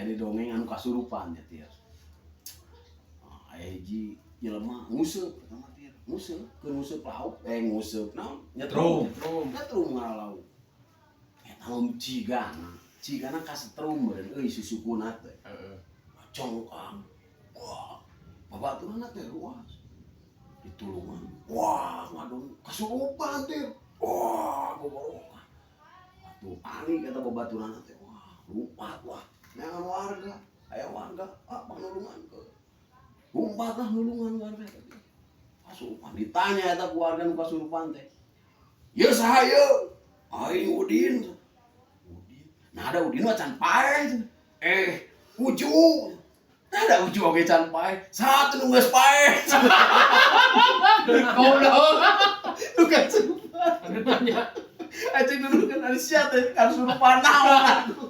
Aya di dongeng anu kasurupan ya, Tir. Ah, aya hiji jelema nguseup eta mah, Tir. Nguseup, keur nguseup lauk, eh, nguseup naon? Nyetrum. Nyetrum. Nyetrum ngalauk. Eta mah cigana. Cigana kasetrum meureun euy susukuna teh. Congkang. Wah, babaturanna teh ruas. Ditulungan. Wah, ngadon kasurupan, Tir. Wah, goborokan. Atuh panik eta babaturanna teh. Wah, lumpat wah. Neangan warga. Aya warga, ah, pangnulungan ke. Lumpat lah nulungan warga teh. Kasurupan. Ditanya eta ku warga nu kasurupan teh. "Ye saha ye?" "Aing Udin." "Udin. Nah, ada Udin mah can paeh." "Eh, Uju. Nah, ada Uju oge can paeh. Saha tuh nu geus paeh?" Goblok. Nu kasurupan. Anu nanya. Aja dulu kan ada sia teh kasurupan naon atuh.